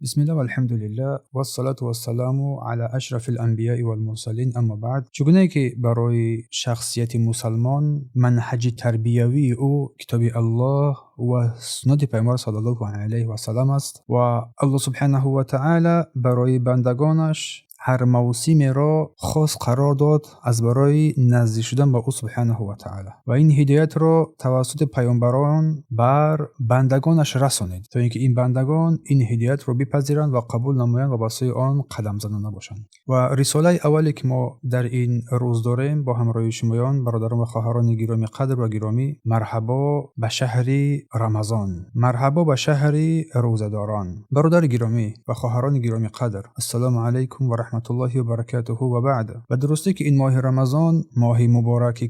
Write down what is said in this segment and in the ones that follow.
Бисмиллаҳ валҳамдулиллаҳ вассалату вассаламу ала ашрафил анбияи валмурсалин, аммо баъд. Чугунае ки барои шахсияти мусалмон манҳаҷи тарбиявии ӯ китоби Аллоҳ ва суннати Пайғамбар саллаллоҳу алайҳи васаллам аст ва Аллоҳ субҳанаҳу ва таъала барои бандагонаш ҳар мавсимеро хос қарор дод аз барои наздик шудан ба ӯ субҳанаҳу ва таъала ва ин ҳидоятро тавассути паёмбарон бар бандагонаш расонид, то ин ки ин бандагон ин ҳидоятро бипазиранд ва қабул намоянд ва ба сӯи он қадамзанона бошанд. Ва рисолаи аввале ки мо дар ин рӯз дорем бо ҳамроҳии шумоён, бародарон ва хоҳарони гиромӣ қадр ва гиромӣ, марҳабо ба шаҳри Рамазон, марҳабо ба шаҳри рӯзадорон. Бародари гиромӣ ва хоҳарони гиромӣ қадр, ассалому алайкум ва раҳматуллоҳи ва баракатуҳу ва баъд. Ба дурустӣ ки ин моҳи Рамазон, моҳи мубораки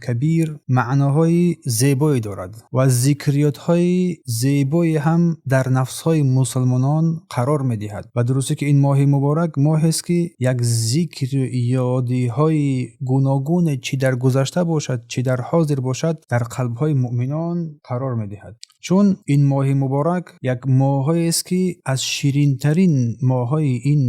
кабир, маъноҳои зебое дорад ва зикриётҳои зебое ҳам дар нафсҳои мусулмонон қарор медиҳад. Ба дурустӣ ки ин моҳи муборак моҳест ки як зикру ёдиҳои гуногуне, чӣ дар гузашта бошад, чӣ дар ҳозир бошад, дар қалбҳои муъминон қарор медиҳад. Чун ин моҳи муборак як моҳҳоест ки аз ширинтарин моҳҳои ин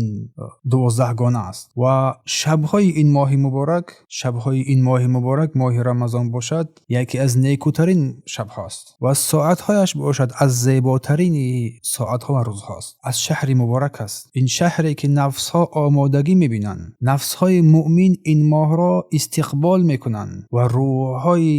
12гона аст ва шабҳои ин моҳи муборак, шабҳои ин моҳи муборак, моҳи Рамазон бошад, яке аз некӯтарин шабҳост ва соатҳояш бошад аз зеботарини соатҳо ва рӯзҳост. Аз шаҳри муборак аст. Ин шаҳре ки нафсҳо омодагӣ мебинанд, нафсҳои муъмин ин моҳро истиқбол мекунанд ва рӯҳҳои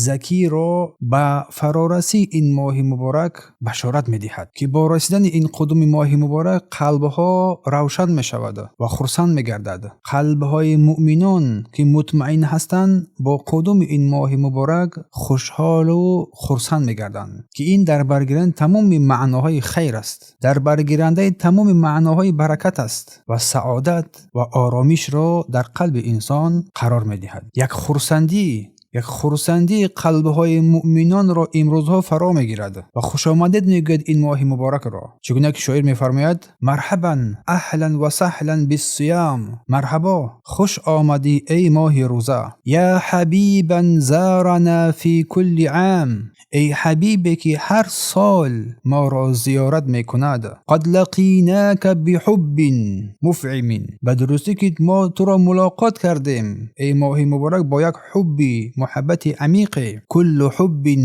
закиро ба фарорасии ин моҳи муборак башорат медиҳад, ки бо расидани ин қудуми моҳи муборак қалбҳо равшан мешавад ва хурсанд мегардад. Қалбҳои муъминон ки мутмаин ҳастанд, бо қудуми ин моҳи муборак хушҳолу хурсанд мегарданд, ки ин дар баргирандаи тамоми маъноҳои хайр аст, дар баргирандаи тамоми маъноҳои баракат аст ва саодат ва оромишро дар қалби инсон қарор медиҳад. Як хурсандии қалбҳои муъминонро имрӯзҳо фаро мегирад ва хушомадед мегӯяд ин моҳи муборакро. Чӣ гуна ки шоир мефармояд: марҳабан аҳлан ва саҳлан биссиям, марҳабо, хуш омадӣ, эй моҳи рӯза. Я ҳабибан зарана фи кулли ам, эй ҳабибе ки ҳар сол моро зиёрат мекунад. Қад лақинака биҳуббин муфъимин, ба дурустӣ ки мо туро мулоқот кардем, эй моҳи муборак, бо як ҳубби муҳаббати амиқе. Куллу ҳуббин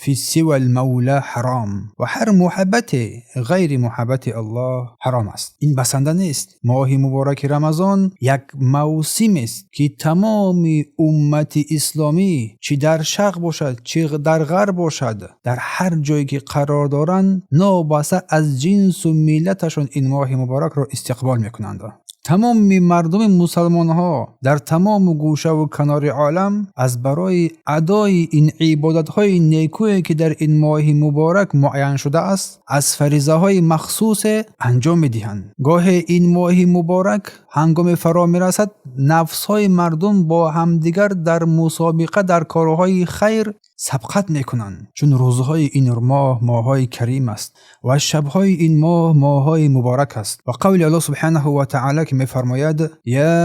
фи сива лмавла ҳаром, ва ҳар муҳаббате ғайри муҳаббати Аллоҳ ҳаром аст. Ин басанда нест. Моҳи мубораки Рамазон як мавсимест ки тамоми уммати исломӣ, чӣ дар шарқ бошад, чӣ дар ғарб бошад, дар ҳар ҷое ки қарор доранд, новобаста аз ҷинсу миллаташон, ин моҳи муборакро истиқбол мекунанд. Тамоми мардуми мусалмонҳо дар тамому гӯшаву канори олам аз барои адои ин ибодатҳои некӯе ки дар ин моҳи муборак муайян шудааст, аз фаризаҳои махсусе анҷом медиҳанд. Гоҳе ин моҳи муборак ҳангоме фаро мерасад, нафсҳои мардум бо ҳамдигар дар мусобиқа дар корҳои хайр сабқат мекунанд, чун рӯзҳои ин моҳ моҳҳои карим аст ва шабҳои ин моҳ моҳҳои муборак аст. Ва қавли Аллоҳ субҳанаҳу ва таъала ки мефармояд: я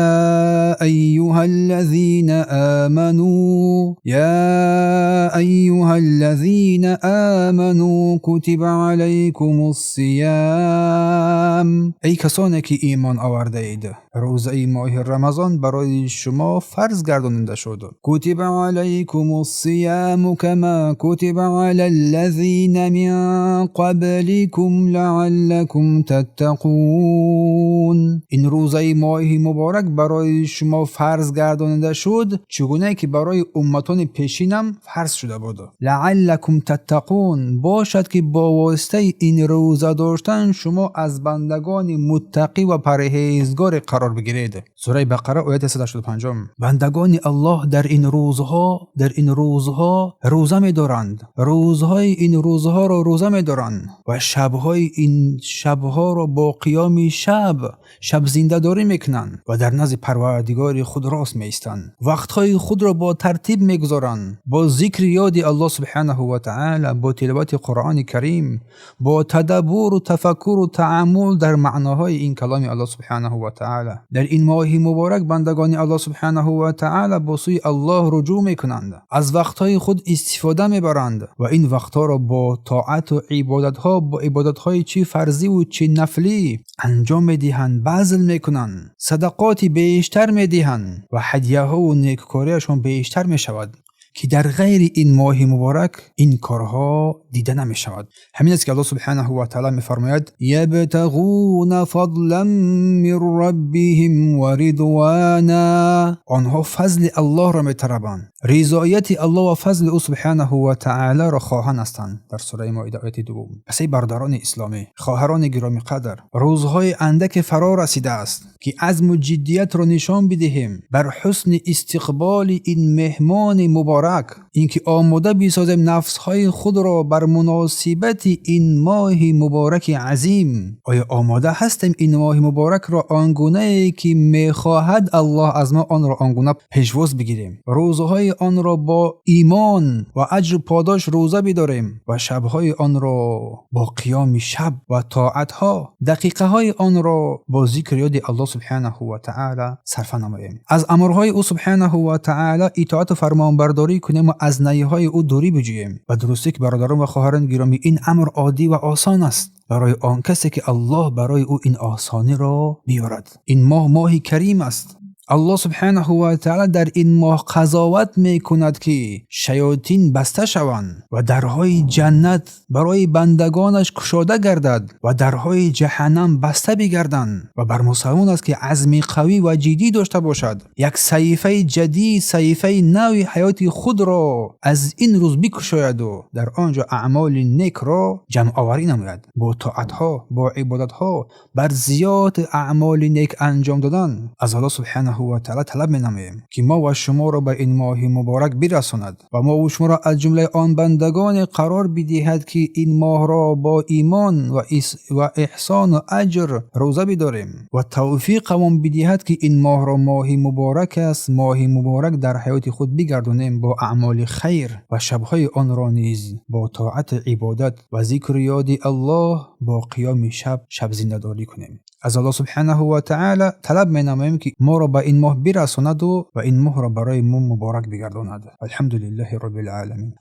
айюҳа аллазина аману, я айюҳа аллазина аману кутиба алайкумус сиям, эй касоне ки имон овардаед, рӯзаи моҳи Рамазон барои шумо фарз гардонида шуд. Кутиба алайкумус сияму кама кутиба ала аллазина мин қабликум лааллакум таттақун. Ин рӯзаи моҳи муборак барои шумо фарз гардонида шуд, чӣ гунае ки барои умматони пешинам фарз шуда буд. Лааллакум таттақун, бошад ки бо воситаи ин рӯза доштан шумо аз бандагони муттақӣ ва парҳезгоре қарор бигиред. Сураи Бақара, ояти 185. Бандагони Аллоҳ дар ин рӯзҳо рӯза медоранд, рӯзҳои ин рӯзҳоро рӯза медоранд ва шабҳои ин шабҳоро бо қиёми шаб шабзиндадорӣ мекунанд ва дар назди Парвардигори худ рост меистанд, вақтҳои худро бо тартиб мегузоранд, бо зикри ёди Аллоҳ субҳанаҳу ва таъала, бо тиловати Қуръони Карим, бо тадаббуру тафаккуру таъаммул. дар маъноҳои ин каломи Аллоҳ субҳонаҳу ва таъоло. Дар ин моҳи муборак бандагони Аллоҳ субҳонаҳу ва таъоло ба сӯи Аллоҳ руҷӯъ мекунанд, аз вақтҳои худ истифода мебаранд ва ин вақтҳоро бо тоат ва ибодатҳо, бо ибодатҳои чӣ фарзӣ ва чӣ нафлӣ анҷом медиҳанд, базл мекунанд, садақоти бештар медиҳанд ва ҳадияҳо ва некукориашон бештар мешавад, ки дар ғайри ин моҳи муборак ин корҳо дида намешавад. Ҳамин аст ки Аллоҳ субҳонаҳу ва таъоло мефармояд: ябтағуна фазлан мин раббиҳим ва ризвона. Онҳо фазли Аллоҳро металабанд, ризояти Аллоҳ ва фазли ӯ субҳонаҳу ва таъолоро хоҳан ҳастанд. Дар сураи Моида ояти 2. Пас эй бародарони исломӣ, хоҳарони гиромӣ қадр, рӯзҳои андаке фаро расидааст, ки азму ҷиддиятро нишон бидиҳем бар ҳусни истиқболи ин меҳмони муборак, инки омода бисозем нафсҳои худро бар муносибати ин моҳи мубораки азим. Оё омода ҳастем ин моҳи муборакро он гунае ки мехоҳад Аллоҳ аз мо онро он гуна пешвоз бигирем, рӯзҳои онро бо имон ва аҷру подош рӯза бидорем ва шабҳои онро бо қиёми шаб ва тоатҳо, дақиқаҳои онро бо зикри ёди Аллоҳ субҳонаҳу ва таъоло сарфа намоем, аз амрҳои ӯ субҳонаҳу ва таъоло итоату фармонбардорӣ кунем ва аз наҳиҳои ӯ дурӣ биҷӯем. Ва дурустӣ ки бародарон ва хоҳарон гиромӣ, ин амр оддӣ ва осон аст барои он касе ки Аллоҳ барои ӯ ин осониро биёрад. Ин моҳ моҳи карим аст. Аллоҳ субҳонаҳу ва таъоло дар ин моҳ қазоват мекунад, ки шаётин баста шаванд ва дарҳои ҷаннат барои бандагонаш кушода гардад ва дарҳои ҷаҳаннам баста бигарданд. Ва бар мусалмон аст, ки азми қавӣ ва ҷиддӣ дошта бошад, як саҳифаи ҷадид, саҳифаи нави ҳаёти худро аз ин рӯз бикушояду дар он ҷо аъмоли некро ҷамъоварӣ намояд, бо тоатҳо, бо ибодатҳо, бар зиёд аъмоли нек анҷом додан. Аз Аллоҳ субҳонаҳу ва таъоло талаб менамоем, ки мо ва шуморо ба ин моҳи муборак бирасонад ва мо ва шуморо аз ҷумлаи он бандагоне қарор бидиҳад, ки ин моҳро бо имон ва эҳсону аҷр рӯза бидорем ва тавфиқамон бидиҳад, ки ин моҳро моҳи муборак аст, моҳи муборак дар ҳаёти худ бигардонем бо аъмоли хайр ва шабҳои онро низ бо тоату ибодат ва зикру ёди Аллоҳ бо қиёми шаб шабзиндадорӣ кунем. Аз Аллоҳ субҳонаҳу ва таъоло талаб менамоем, ки моро ба ин моҳ бирасонаду ва ин моҳро барои мо муборак бигардонад. Алҳамду лиллаҳи роббил оламин.